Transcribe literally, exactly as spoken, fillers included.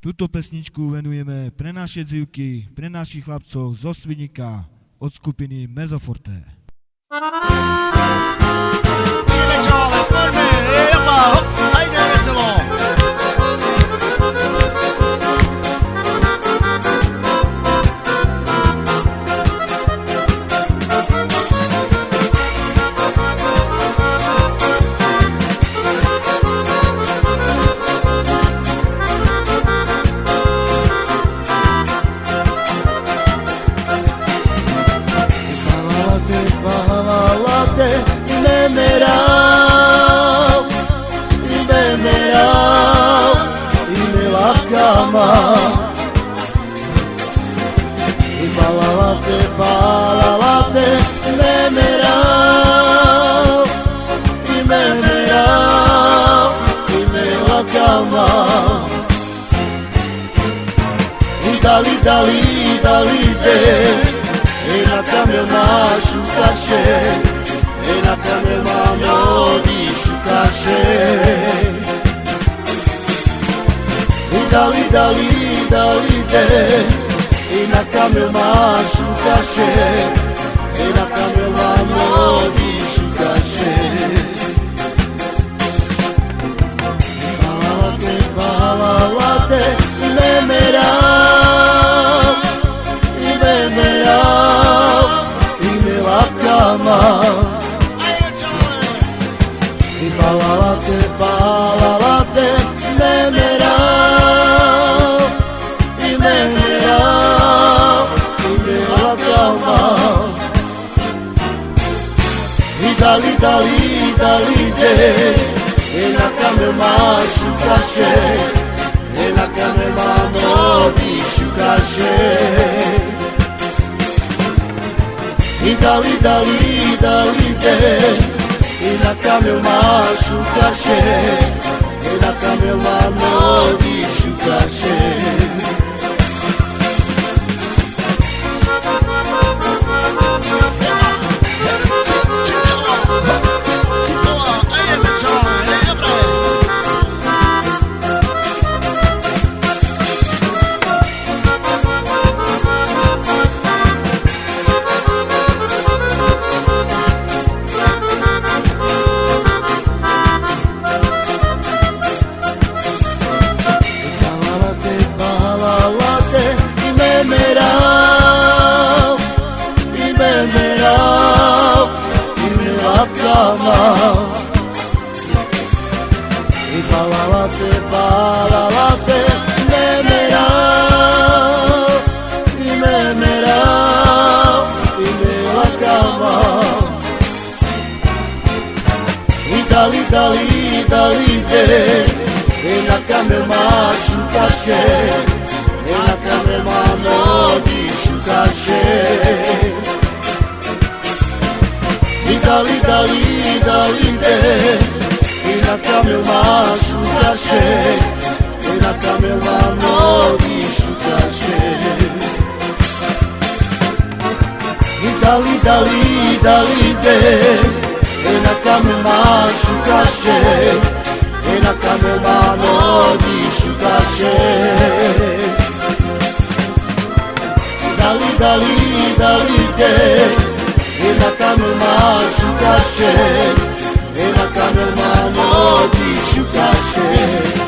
Tuto pesničku venujeme pre naše dzivke, pre našich chlapcov zo Svidnika, od skupiny Mezoforte. Phalalate, phalalate, i me merao, i me merao, i me lakama. Phalalate, phalalate, i me merao, i me merao, i me lakama. I dali, dali, dali de, e na kame ma shuka she, e na kame ma nodi shuka she. I dali, dali, dali de, e na kame ma shuka she, e na kame ma nodi shuka she. Phalalate, phalalate, i me merao, i me merao, i me lakama. I phalalate, phalalate, i me merao, i me merao, i me lakama. I dali, dali, dali de, e na kame ma shuka she, e na kame ma nodi shuka she. I dali, dali, dali de, e na kame ma shuka she, e na kame ma nodi shuka she. Phalalate, phalalate, i me merao, i me merao, i me lakama. I phalalate, phalalate, i me merao, i me merao, i me lakama. I dali, dali, dali de, e na kame ma shuka she, e na kame ma nodi shuka she. I dali, dali, dali de, e na kame ma shuka she, e na kame ma nodi shuka she. I dali, dali, dali de, e na kame ma shuka she, e na kame ma nodi shuka she. Dali, dali, dali de, e na kame ma shuka she, e na kame ma nodi shuka she.